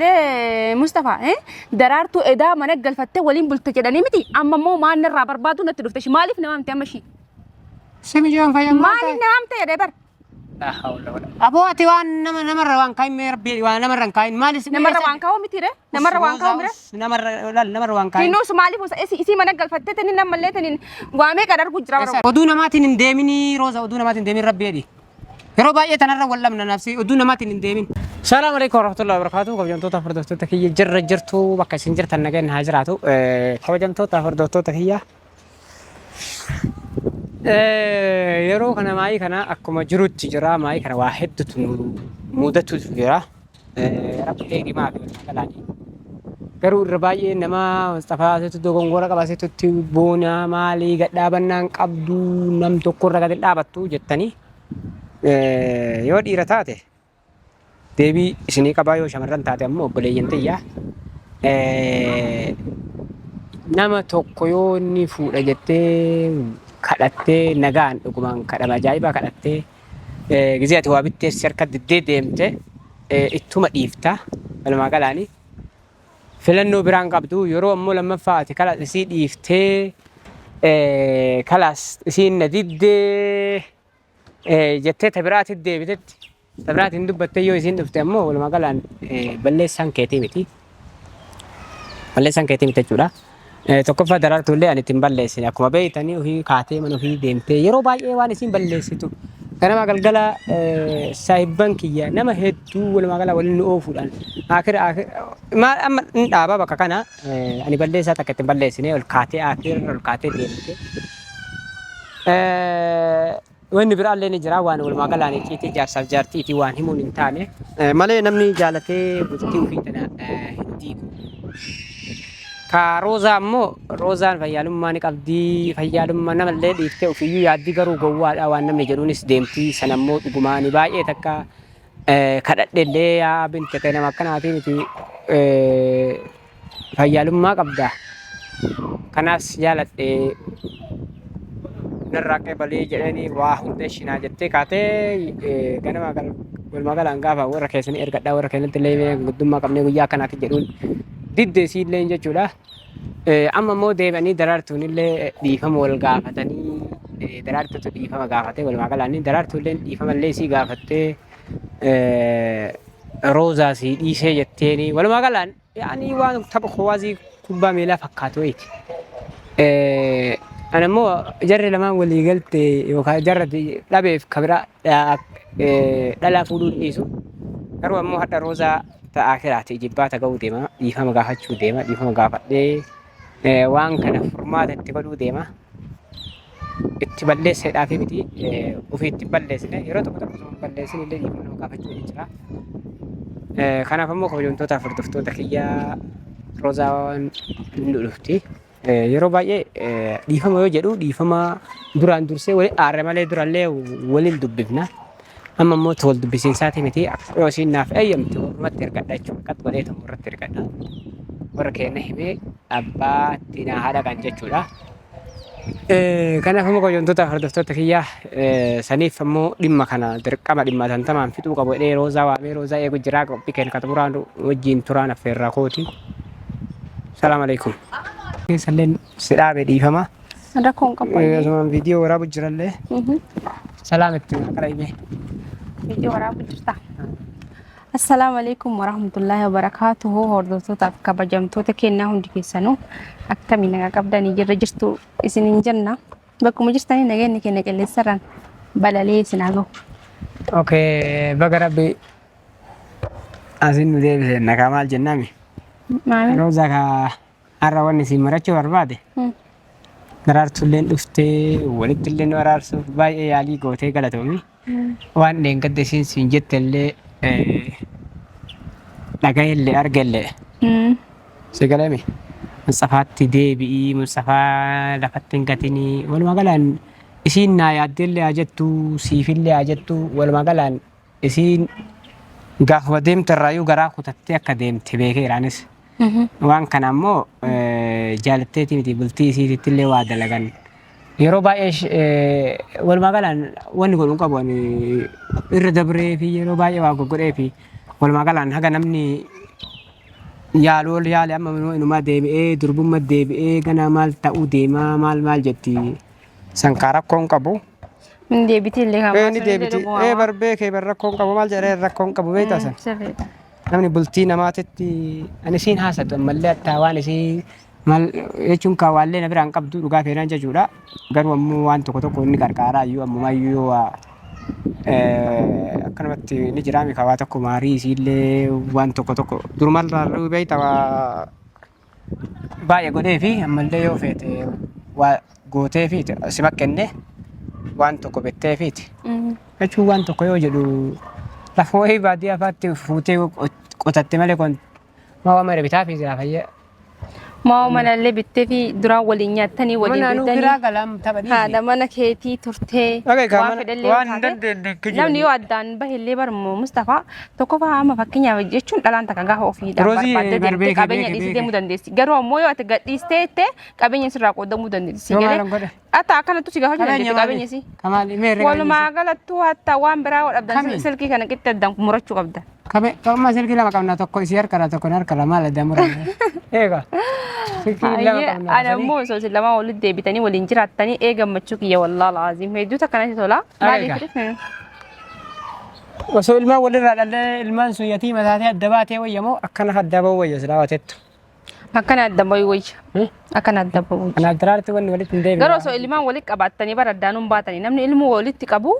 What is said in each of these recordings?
Galee Mustafa daraartuu edaa mana galfattee waliin bulte jedhanii miti amma immoo maan narraa barbaadu natti dhufte ishii maaliif na waamte amma ishii Simi jiran fayyaa maal maaliif na waamte jedhee bar Laa hawla wala. Aboo ati waan nama namarra waan kaayin mee rabbi waan namarra hin kaayin maal isin namarra waan kaa'u miti re namarra waan kaa'u mire Namarra laal namarra waan kaayin. Kinuus maaliif isii mana galfattee tani nammallee tani waa meeqa darbu jira bara Oduu namaatiin hin deeminii Rooza oduu namaatiin hin deemin rabbi jedhi. Yeroo baay'ee tanarra wal dhabna nafsi oduu namaatiin hin deemin. Salaam alaikum warahmatullahi wabarakatuh. Kabajamtoota hordoftoota kiyya jirra jirtu bakka isin jirtan nagaan haa jiraatu. Kabajamtoota hordoftoota kiyya. Yeroo kana maayii kana akkuma jirutti jira. Maayii kana waa hedduutu nu mudatutu jira. Rabbi eegimaa fi walumaa galaanii. Garuu irra baay'ee nama Mustafaa asitti dogongora qaba asitti boonaa maalii gadhaabannaan qabdu nam tokko irra gadi dhaabattu jettanii yoo dhiira taate deebii isinii qabaa yoo shamarran taate ammoo obboleeyyan tiyya nama tokko yoo inni fuudha jettee kadhattee nagaan dhugumaan kadhama ajaa'ibaa kadhattee Gizee ati waa bittee si harka diddee deemte ittuma dhiifta walumaa galaani. Filannoo biraan qabdu yeroo ammoo lammaffaa ati kalaas isii dhiiftee kalaas isiin na diddee jettee ta biraatti deebitetti ta biraatiin dubbattee yoo isiin dhufte ammoo walumaa galaan balleessaan keetii miti. Balleessaan keetii miti jechuudha. Tokkoffaa daraartuu illee ani ittiin balleessine akkuma beektanii ofii kaatee mana ofii deemtee yeroo baay'ee waan isiin balleessitu ganama galgala saahibban kiyya nama hedduu walumaa gala waliin nu oofuudhaan akira akira maal amma hin dhaabaa bakka kana ani balleessaa takka ittiin balleessine ol kaatee akira ol kaatee deemte. Wanni biraallee ni jira waan walumaa galaan icciitii jaarsaaf jaartiitii waan himuun hin taane malee namni jaalatee bultii ofii tana hin diigu. Ka Roozaa immoo Roozaan fayyaalummaa ni qabdi fayyaalummaa namallee dhiiftee ofiiyyuu yaaddii garuu gowwaadha waan namni jedhuunis deemti sana immoo dhugumaani baay'ee takka kadhadhellee yaa binti kee nama akkanaatii miti fayyaalummaa qabda. Kanaaf si jaaladhe narraa qeebalii jedhanii waa hunda ishinaa jettee kaatee ganama walumaa galaan gaafa warra keessanii ergadhaa warra keenyatti illee guddummaa qabnee guyyaa akkanaatti jedhuun didde isiillee jechuudha. Amma immoo deebi'anii daraartuun illee dhiifama wal gaafatanii daraartuutu dhiifama gaafatee walumaa galaan daraartuu illee dhiifama illee isii gaafattee roozaa sii dhiisee jetteeni walumaa galaan yaani waan tapha kowaazii kubbaa miilaa fakkaatu wayiiti. Ana immoo jarri lamaan walii galte yookaan jarra dhabeef kabiraa dhalaa fuudhuun dhiisu. Garuu ammoo hadha roozaa ta'aa kiraati jibbaata ga'uu deema dhiifama gaafachuu deema dhiifama gaafadhee waan kana furmaata itti godhuu deema. Itti balleesseedhaafi miti ofii itti hin balleessine yeroo tokko tokko osoo hin balleessin illee dhiifama nama gaafachuu ni jira. Kanaaf ammoo kabajamtootaaf hordoftoota kiyyaa Roozaan ni dhufti. Yeroo baay'ee dhiifama yoo jedhu dhiifama duraan dursee wali aarre malee durallee waliin dubbifna. Amma immoo wal dubbisiinsaati miti yoo isiin naaf eeyyamte warrumatti ergadha jechuudha. Qax godhee tokko irratti ergadha. Warra keenya himee abbaatti naa haadha kan jechuudha. Kanaaf immoo kabajamtoota hordoftoota kiyyaa saniif ammoo dhimma kana dirqama dhimma tantamaan fixuu qabu jedhee Roozaa waamee Roozaa eegu jiraa qophii keenya kan xumuraan wajjin turaan affeerraa kooti. Salaam alaikum. Keessallee si dhaabe dhiifama. Rakkoo hin qabu. Asumaan viidiyoo waraabu jirallee. Salaam itti maqaa himee. Viidiyoo waraabu jirta. Assalaamu alaikum warahmatullaahi wabarakaatuhu hordoftootaaf kabajamtoota kennaa hundi keessanuu akkamii nagaa qabdanii jirra jirtu isiniin jenna bakkuma jirtanii nageenyi keenya qilleensarraan balalee isin haa gahu. Okay, baga rabbi asin nu deebise nagaa maal jennaami? Maami? Roozaa ka har'a wanni isin marachuu barbaade daraartuulleen dhuftee walitti illee nu araarsuuf baay'ee yaalii gootee galatoomi. Waan dheengadda isiin siin jette illee dhaga'ellee argellee si galame Mustafaatti deebi'ii Mustafaa lafatti hin gatinii walumaa galaan isiin naa yaaddeellee haa jettu siifillee haa jettu walumaa galaan isiin gaafuma deemte irraayyuu garaa kutattee akka deemte beekeera anis. Waan kana ammoo jaalatteetii miti bultii isiititti illee waa dalagan. Yeroo baay'ee walumaa galaan wanni godhu hin qabu ani irra dabree fi yeroo baay'ee waa goggodhee fi walumaa galaan haga namni Yaaluu ol yaale amma immoo inumaa deebi'ee durbumma deebi'ee ganaa maal ta'uu deemaa maal maal jetti sankaa rakkoon qabu. Min deebiti illee kan Ee ni deebiti. Ee bar beekee bar rakkoon qabu maal jedhee rakkoon qabu beektaa san. Sirriidha. Namni bultii namaatitti ani isiin haasatu ammallee attaa waan isii maal jechuun kaa waallee na biraan qabdu dhugaa feenaan jechuudha. Garuu ammoo waan tokko tokko inni qarqaaraa iyyuu ammumayyuu yoo waa akkanumatti ni jiraa mika waa tokko maarii isiillee waan tokko tokko durumarraa beekta waa baay'ee godhee fi ammallee yoo feete waa gootee fi sima kenne waan tokko bettee fiiti. Jechuun waan tokko yoo jedhu lafa wayii baadiyyaa fa'aatti fuutee qotatte malee kun maa waan mana bitaa fi silaa fayyaa. Maa manallee bittee fi duraan waliin nyaattanii waliin Mana nuu bultanii kiraa galaan tapha dhiisi. haadha mana keetii turtee Dhaga'i kaa waan mana- fedhallee waan hin taate dandeenye kijiba. namni yoo addaan bahellee barmoo Mustafaa tokkoffaa amma fakkeenyaaf jechuun dhalaan takka gaafa ofiidhaan Roozii, barbaaddee bar deemtee beeke, qabeenya beeke, dhiisee beeke. deemuu dandeessi. Garuu ammoo yoo ati gadhiistee jettee qabeenya sirraa qoodamuu dandeessi. Si Yoo galee maalan godhe? hatta akkanattu si gaafachuu dandeessi qabeenya si. Kamaali meerre Walumaa galattuu hatta waan biraa yoo dhabdan Kami? silkii kana qixxee addaan murachuu qabda. Qabe amma silkii lama qabna tokko isii harkara tokko na harkara maal adda muranne. Eega. Silkii lama Hayyee qabna. ana immoo osoo isin lamaan walitti deebitanii waliin jiraattanii ee gammachuu kiyya wallaahi laaziim hedduu takka natti tola. Areega. Maaliif jedhe? Osoo ilmaan walirraa dhallee ilmaan sun yatiima taatee adda baatee wayya moo akkana adda ba'uu wayya silaa waatettu. Akkana adda ba'uu wayya. Akkana adda ba'uu wayya. Kanaaf daraarti wanni walitti hin deebine. Garuu osoo ilmaan walitti qabaattanii bara addaan hin baatanii namni ilmoo walitti qabu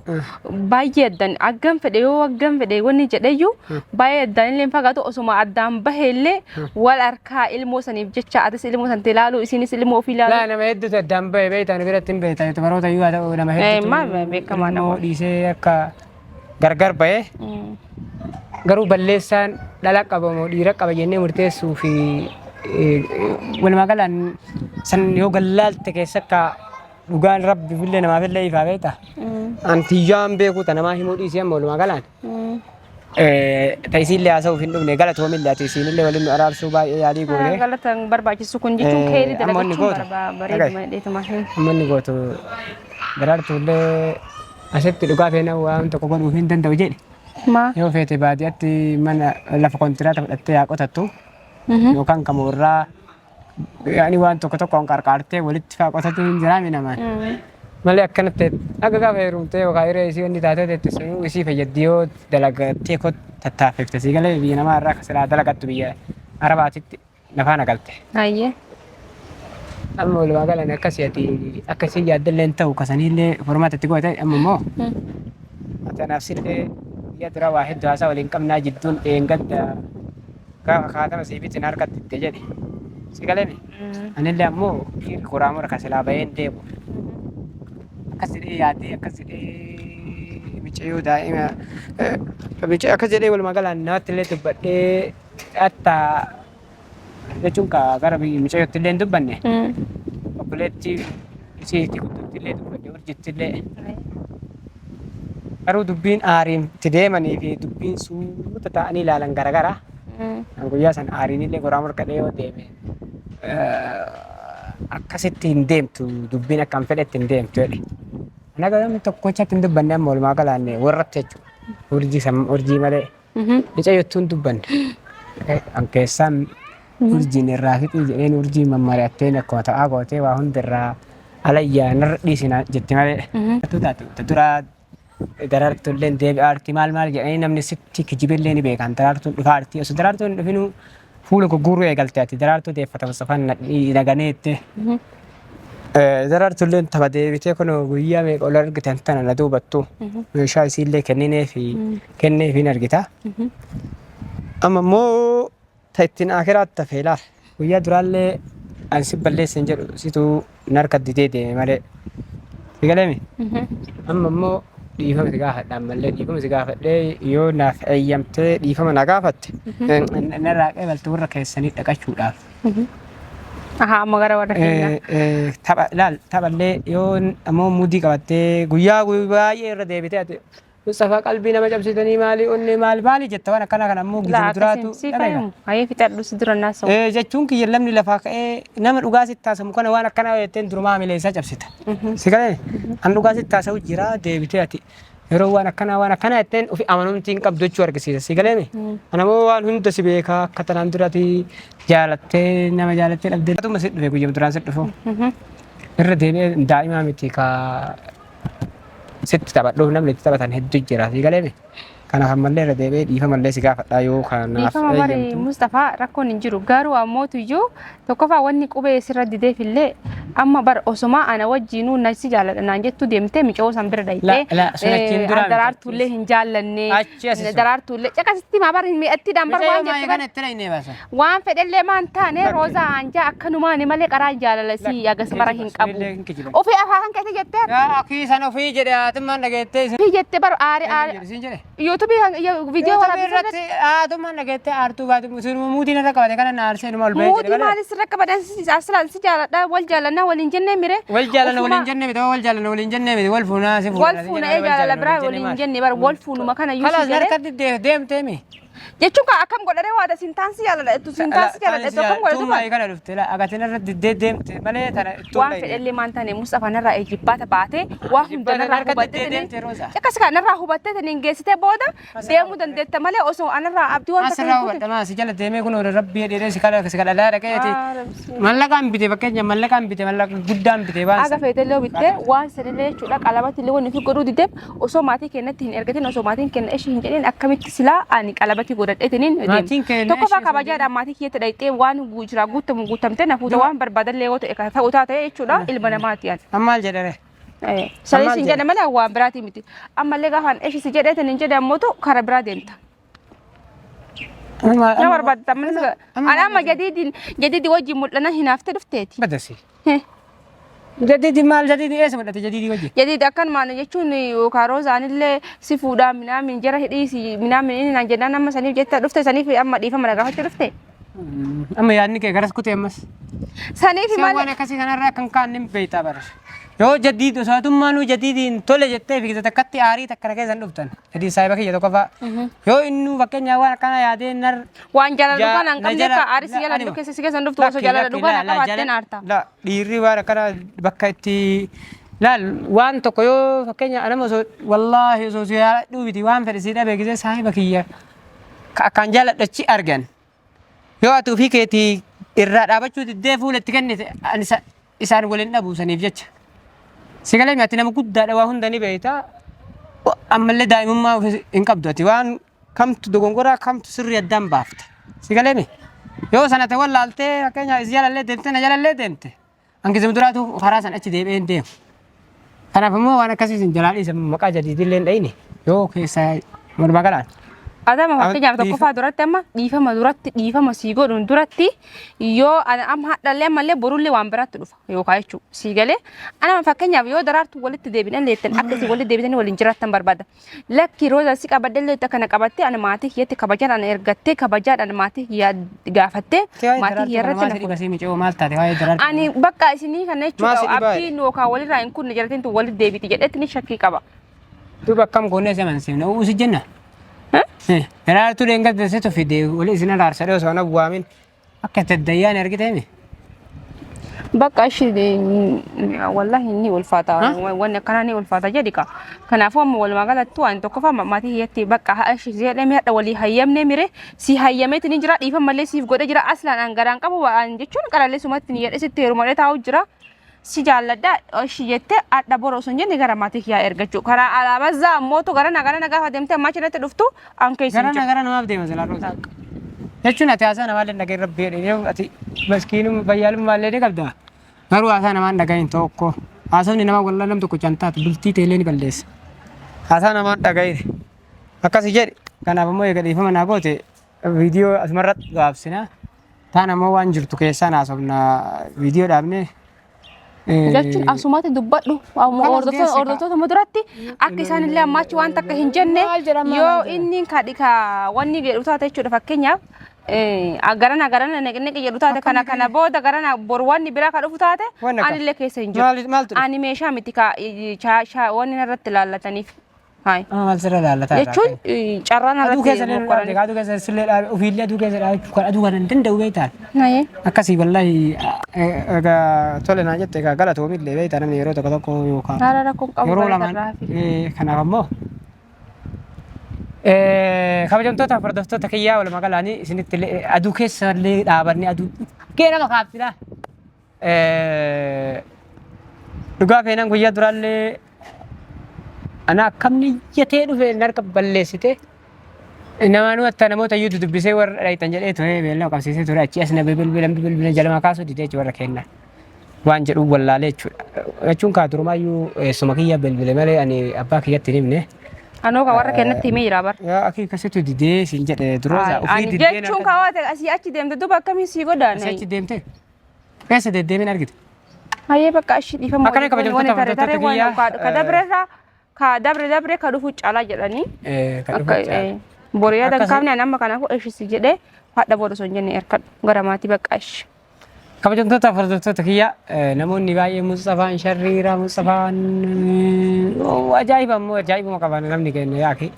baay'ee addaan aggam fedhe yoo aggam fedhe wanni jedheyyuu baay'ee addaan illee hin fagaatu osuma addaan bahe illee wal harkaa ilmoo saniif jecha atis ilmoo san ilaaluu isinis ilmoo ofii ilaaluu. Laa nama hedduutu addaan bahe beektaa nu biratti hin beektaa baroota iyyuu haa ta'u nama Eh, hedduutu maal beekamaa ilmoo nama. dhiisee akka gargar bahe garuu balleessaan dhala qaba moo dhiira qaba jennee murteessuu fi walumaa galaan san yoo gallaalte keessa akka dhugaan rabbi billee namaaf illee ifaa beekta. Antiyyaan beekuu ta namaa himuu dhiisee amma walumaa galaan. Ta isiillee haasa'uuf hin dhufne galatoomillee ati isiinillee waliin nu araarsuu baay'ee yaalii goone. Galata hin barbaachisu kun jechuun keerii Amma inni dalagachuun gootu. bareeduma dheetuma. Amma inni gootu daraartuullee asitti dhugaa feena waan tokko godhuuf hin danda'u jedhe. Maa? Yoo feete baadiyyaatti mana lafa kontiraata fudhattee haa qotattu yookaan kan warraa yaani waan tokko tokkoon qarqaartee walitti faa qotatu hin jiraami namaan. Malee akkanatti akka gaafa heerumtee yookaan hiree isii wanni taatee teette sunuu isii fayyaddi yoo dalagattee kot tattaaffifte sii galee biyya namaa irraa akka silaa dalagattu biyya Arabaatitti nafaana galte. Hayyee. Amma walumaa galan akkasii ati akkasii yaaddallee hin ta'u kasaniillee formaata itti goote amma immoo ati anaaf sillee biyya dura waa hedduu haasaa waliin qabnaa jidduun dheengadda gaafa kaatama sii bitin harkatti itti jedhe si galemi anillee ammoo dhiirri koraamura ka silaa baheen deemu akkas jedhee yaadee akkas jedhee micayyoo daa'ima micayyoo akkas jedhee walumaa galaan namatti illee dubbadhee hatta jechuun ka gara biyya micayyootti illee hin dubbanne obboleetti isiitti gudduutti illee dubbadhe urjitti illee garuu dubbiin aariin itti deemanii fi dubbiin suuta ta'anii ilaalan garagara. An guyyaa san aariin illee goraa morkadhee yoo deeme akkasitti hin deemtu dubbiin akka hin fedhetti hin deemtu jedhe. Ana garuu namni tokkochatti hin dubbanne amma walumaa galaanne warratti jechuudha. Urjii san urjii malee. Micayyottuu hin dubbanne. An keessaan urjiin irraa fixii jedheen urjii mammari'atteen akkuma ta'aa gootee waa hunda irraa alayyaa narra dhiisina jetti malee. Taatu dura daraartuulleen deebi'aarti maal maal jedhanii namni sitti kijibellee ni beekan daraartuun dhufaarti osoo daraartuun hin dhufinuu fuula gurguruu eegalte ati daraartuu deeffata Mustafaan naganeette. Daraartuulleen tapha deebitee kun guyyaa meeqa ol argitan tana na duubattu meeshaa isiillee kennineefi kenneefi hin argita. Amma immoo ta ittiin akiraatti hafe laal guyyaa duraallee ani si balleessa hin jedhu situu narka didee deeme malee. Si galeemi? Amma immoo dhiifama si gaafadha ammallee dhiifama si gaafadhee yoo naaf eeyyamtee dhiifama na gaafatte narraa qeebaltu warra keessanii dhaqachuudhaaf. Ahaa amma gara warra keenyaa. Tapha laal taphallee yoo ammoo mudii qabattee guyyaa baay'ee irra deebitee ati Mustafaa qalbii nama cabsitanii maali onnee maali maali jetta waan akkanaa kana ammoo Laa gizuma duraatu akkasiin si dhagaya. fayyadamu. Hayyee fixadhu si dura naasa'u. Jechuun kiyya namni lafaa ka'ee nama dhugaa sitti haasamu kana waan akkanaa jetteen durumaa mileessaa cabsita. Si galee an dhugaa sitti haasa'u jira deebitee ati Yeroo waan akkanaa waan akkanaa jetteen ofi amanamtii hin qabdu jechuu argisiisa. Si galeemi? Ana moo waan hunda si beekaa akka tanaan durati jaalattee nama jaalattee dhabdee. Atuma si dhufe guyyuma duraan si dhufu. Irra deebi'ee daa'imaa miti ka sitti taphadhuuf namni itti taphatan hedduu jira. Si galeemi? Kanaaf ammallee irra deebi'ee dhiifamallee si gaafadha yoo kanaaf Dhiifama bari eeyyamtu. Mustafaa rakkoon hin jiru. Garuu ammootuyyuu tokkoffaa wanni qubee sirra dideef illee amma bar osomaa ana wajjiinuu na si jaaladha naan jettu deemtee micoo san bira La, dhayxee la, sun achiin duraa miti. daraartuullee hin jaallanne Achi asi sun. daraartuullee caqasitti maa bar mi'attiidhaan bar Mucayyoo waan maayii jettu bar kana itti dhayinee baasa. waan fedhellee maan taane Lakki. roozaa anjaa akkanumaani malee qaraa jaalala si Lakki. agas mara hin Kijiba, qabu. sunillee hin kijiba. Ofii afaan keessa jettee Yaa akii san ofii jedhe haatummaan dhageettee isin ofii jettee bar aare aare isin jedhe. yuutuubii viidiyoo Yuutuubii waraabbii irratti haatummaan dhageettee aartuu baatu sun muutiin irra qabate kana na aarsee numa ol ba'ee jedhe Muutii malee. maali sirra qabadan asilaan si jaaladha wal jaalannaa waliin jennee mire. Wal jaalanna waliin jenne miti wal jaalanna waliin jenne miti wal fuunaa si fuuna. Wal fuuna ee jaalala biraa waliin jenne bar wal fuunuma kana iyyuu si Kalaas jedhe. harka deemtee mi? Jechuun kaa akkam godharee waata siin taan si jaaladha jettu siin taan si jaaladha jettu akkam godhatu Tummaa kana dhufte la agatin irra diddee deemte malee tana ittuu waan fedhellee maan taane Mustafaa narraa ejjibbaata baatee waa hunda Jibbaata narraa harka hubattee diddee taniin deemte Roza. akkas kaa narraa hubattee taniin geessitee booda deemuu dandeetta malee osoo anarraa abdii waan takka Asirraa hin kutin. hubadhamaa si jala deemee kun rabbii jedhee si kadha si kadhadaa dhaqeeti. Mallaqaan bite fakkeenya mallaqaan bite mallaqa guddaan bite waan Aga feetellee bittee waan sanillee jechuudha qalabatti illee wanni fi godhuu dideef osoo maatii keenyatti hin ergatin osoo maatiin keenya ishii hin jedhin akkamitti silaa ani qalabatti godhadheetiniin deema. Maatiin keenya Tokkoffaa ishii kabajaadhaan maatii kiyyatti dhayxee waan jira guutamu guutamtee na fuuta waan barbaadallee yoo ta'e kan ta'u taate jechuudha ilma namaati ani. Amma maal jedhere? Sanis maal hin jedhe? jedhe malee waan biraatii miti. Ammallee gaafa ani ishii si jedheetin hin jedhe ammoo karaa biraa deemta. Na barbaadda ammas ani amma jadiidiin jadiidi wajjin mul'ana hinaaftee dhufteeti. Badasi. Jadiidi maal jadiidi eessa mul'ate jadiidi wajjin? Jadiidi akkanumaan jechuun yookaan roozaanillee si fuudhaa minaamin jara hidhiisi minaamin inni naan jennaan amma saniif jetta dhufte saniif amma dhiifama na gaafachuu dhufte. Amma yaadni kee garas kutee ammas. Saniif Si'a waan malee akkasii kanarraa kan kaan hin beektaa bara. Yoo jadiid osoo atummaanuu jadiidiin tole jettee fiigde takkatti aarii takka na keessa hin dhuftan. Jadiid saahiba kiyya tokkoffaa. Yoo innuu fakkeenyaaf waan akkana yaadee nar waan jaalala dhugaa naan na qabne jala akka aarii si jala anima. keessa si keessa hin dhuftu osoo Lakki jaalala lakki dhugaa laa na laa qabaattee jala naarta. laa dhiirri waan akkana bakka itti laal waan tokko yoo fakkeenya anama osoo wallaahi osoo si jaaladhuu miti waan fedhe si dhabe gisee saahiba kiyya ka akkaan jaaladhachi argan yoo ati ofii keetii irraa dhaabachuu diddee fuula itti kennite ani isaan waliin dhabu saniif jecha. Si galee ati nama guddaadha waa hunda ni beekta. Ammallee daa'imummaa ofii hin qabdu ati waan kamtu dogongoraa kamtu sirrii addaan baafta. Si galee yoo sana ta'e wallaaltee fakkeenyaaf isi jalallee deemte na jalallee deemte. Hangi duraatu karaa san achi deebi'ee hin deemu. Kanaaf immoo waan akkasii isin jalaa dhiisa maqaa jadiidillee hin dhayine yoo keessa walumaa galaan. Adama fakkeenyaaf tokkoffaa duratti amma dhiifama duratti dhiifama sii godhuun duratti yoo ana amma hadhallee ammallee borullee waan biraatti dhufa yookaan jechuudha sii galee ana fakkeenyaaf yoo daraartu walitti deebinan leettan akka isin walitti deebitanii waliin jiraattan barbaada. Lakki rooza si qabadde leetta kana qabattee ana maatii kiyyatti kabajaan ana ergattee kabajaadhaan maatii kiyya gaafattee maatii kiyya irratti na dhibasii micoo maal taate waa'ee daraartuu. Ani bakka isinii kana Maal si jechuudha dhibaa? abdiin yookaan walirraa hin kunne jalatiin tun walitti deebiti jedhetti ni shakkii qaba. Duuba akkam goonee si amansiifna usi jenna. Daraartuu dheengadda situ fide wali isin araarsadhe osoo na waamin akka itti addayyaan argitee mi? Bakka ishi wallahi ni ulfaata wanni akkanaa ni ulfaata jedhi ka. Kanaafuu amma walumaa galattu waan tokkoffaa maatii kiyyatti bakka haa ishi jedhee hadha walii hayyamnee mire si hayyameeti ni jira dhiifama malee siif godhe jira aslaan an garaan qabu waan jechuun qarallee sumatti ni jedhe sitti heerumadhee taa'u jira. Si jaalladha ishi jette hadha bor osoo hin jenne gara maatii kiyyaa ergachuu. Karaa alaabaa zaa ammootu gara na gara na gaafa deemtee ammaa achirratti dhuftu an keessa Gara hin na jiru. gara namaaf deema silaa roota. Jechuun ati haasaa namaallee dhagahin rabbi jedhe ati maskiinum fayyaalummaa illee ni qabda. Garuu haasaa namaan dhagahin tokko. Haasofni namaa wallah nam tokko cantaatu bultii teellee ni balleessa. Haasaa namaan dhagahin. Akkasi jedhi. Kanaaf immoo eega dhiifama naa goote viidiyoo asumarratti gabaabsina. Taan ammoo waan jirtu keessaan haasofna viidiyoo dhaabnee. Jechuun asumatti dubbadhu Kanas geesse ka. hordoftoota duratti akka isaan illee ammaachi waan takka hin jenne Maal jedhama, yoo maal jedhama? inni kadhi ka wanni jedhu taate jechuudha fakkeenyaaf garana garana neqneqi jedhu taate kana kana booda garana bor wanni biraa ka dhufu taate Wanni akka- ani illee keessa hin jiru. Maaltu dhufe? Ani meeshaa miti ka wanni narratti ilaallataniif. Hayi. Amma maal sirra laallataa irraa Jechuun ka'e? carraan Aduu irratti keessa illee nu dhaabde, mokkoranii. aduu keessa sillee dhaabe, ofiillee aduu keessa dhaabachuu kan aduu kana hin danda'u beektaan. Nayee. Akkasii wallaahi egaa tole naan jette egaa galatoomillee beektaa namni yeroo tokko tokko yookaan Haala rakkoon qabu yeroo galata lamaan irraa hafi. kanaaf ammoo Kabajamtoota hordoftoota kiyyaa, walumaa galaanii isinitti illee aduu keessa illee dhaabanne aduu kee nama kaabsila. Dhugaa feenan guyyaa duraallee ana akkam niyyatee dhufe narka balleessite. Namaanuu atta namoota iyyuu dubbisee warra dhayxan jedhee ture, beellama qabsiisee ture, achii as na bilbilan bilbilan jalama kaasuu didee jechuudha warra kennan. Waan jedhu wallaalee jechuudha. Jechuun kaa durumaayyuu eessuma kiyya bilbile malee ani abbaa kiyyatti hin himne. Anoo ka warra kennatti himee jira bar. Yaa akii akkasitti didee siin jedhe duroosa ofii Ani diddee jechuun ka waate asii achi deemte duuba akkamii sii godhaan? Asii achi deemte. Eessa deddeebiin argite? Hayyee, bakka ashi dhiifama. Akkana kabajamtoota Taree hordoftoota kiyyaa, waan ka dabre irraa ka dabre dabre ka dhufu caalaa jedhanii. Kan dhufu Akka caala. boru yaada hin Akkasii. kaafne, ani amma kanaafuu ishisi jedhee hadha booda osoo hin jenne erkadhu gara maatii bakka ishi. Kabajamtoota hordoftoota kiyya, namoonni baay'ee Mustafaan sharriira, Mustafaan ajaa'iba immoo ajaa'ibuma qaban namni keenya yaaki.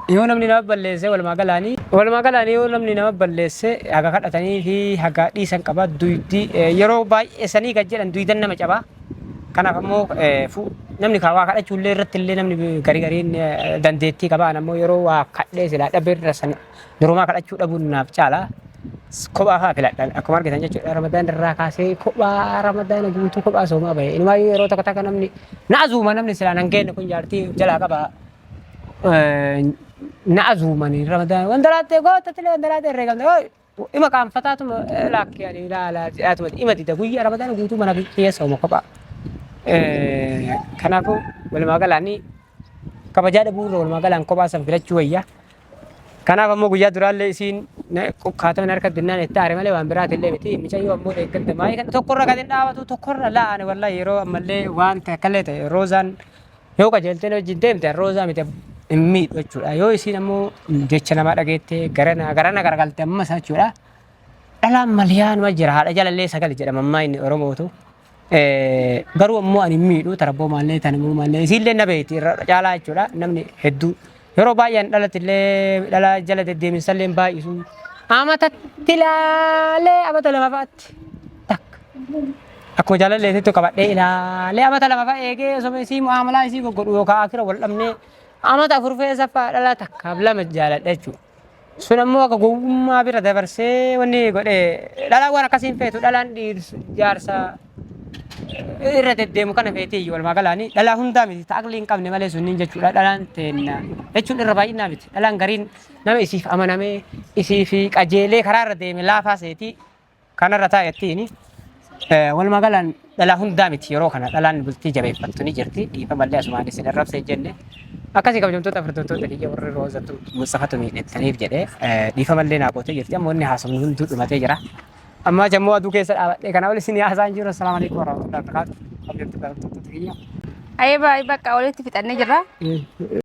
Yoo namni nama balleesse walumaa galaanii yoo namni nama balleesse haga kadhatanii fi haga dhiisan qaba. Duydi yeroo baay'ee sanii gad jedhan duydan nama cabaa. Kanaaf ammoo namni kaa waa kadhachuu illee irratti illee namni garii gariin dandeettii qaba. Ammoo yeroo waa kadhee silaa dhabe irra san durumaa kadhachuu dhabuun naaf caala. Kophaa fa'aa filadhan akkuma argitan jechuudha. Ramadaan irraa kaasee kophaa Ramadaana guutuu kophaa soomaa bahe. Inumaayyuu yeroo tokko takka namni na azuuma, namni silaa nan geenne kun jaartii jalaa qaba. Na azuumani Ramadaan wandaraattee goottatilee wandaraattee herreegamte ima qaanfataatuma laakkee ani ilaalaa jedhaatuma ima dida guyyaa Ramadaana guutuu mana keessa sooma kophaa. Kanaafuu walumaa galaanii kabajaa dhabuu irra walumaa galaan kophaa san filachuu wayya. Kanaaf ammoo guyyaa duraallee isiin kaatama harka dinnaan itti aare malee waan biraati illee miti. Mucayyoo ammoo deeggarta maayii kana tokkorra kan hin dhaabatu tokkorra la'ane. Wallahi yeroo ammallee waan takkallee ta'e Roozaan yoo qajeeltee wajjin deemte Roozaa miti hin miidhu jechuudha. Yoo isiin ammoo jecha namaa dhageettee garana garana garagalte ammas jechuudha. Dhalaan maliyaanuma jira, haadha jalallee sagal jedhama ammaa inni Oromootu. Garuu ammoo ani hin miidhu, tarabboo maallee tanamuu maallee isiillee na beekti irra caalaa jechuudha. Namni hedduu yeroo baay'een dhalatti illee dhala jala deddeeminsa illee baay'isu. Amatatti ilaalee amata 2 fa'aatti takka. Akkuma jaalalleetitti qabadhee ilaalee amata 2 fa'a eegee osoo isii mu'aamalaa isii goggodhu yookaan akira wal dhabnee amata 4 keessa fa'a dhala takkaaf lama jaaladha jechuudha. Sun ammoo akka gowwummaa bira dabarsee wanni godhe dhalaan waan akkasiin feetu, dhalaan dhiirsa jaarsa irra deddeemu kana feetii iyyuu. Walumaa galaanii dhalaa hundaa miti, ta'aqlii hin qabne malee sunniin jechuudha. Dhalaan teenna jechuun irra baay'inaa miti, dhalaan gariin nama isiif amanamee isiif qajeelee karaa irra deeme laafaa seetii kanarra taa'ettiin. Walumaa galaan dhalaa hundaa miti, yeroo kana dhalaan bultii jabeeffattu ni jirti. Dhiifamallee asumaan isin arrabsee jenne. Akkasii kabajamtoota hordoftoota kiyya, warri Roozatu Mustafatu miidhettaniif jedhee dhiifamallee naa gootee jirti. Amma wanni haasofnu hunduu dhumatee jira. Amma jammoo aduu keessa dhaabadhee kana ol isin haasaan jiru. Assalaamu alaikum warahmatullahi wabarakatuh. Kabajamtoota hordoftoota kiyya. Ayee, baay'ee bakka walitti fixannee jirra.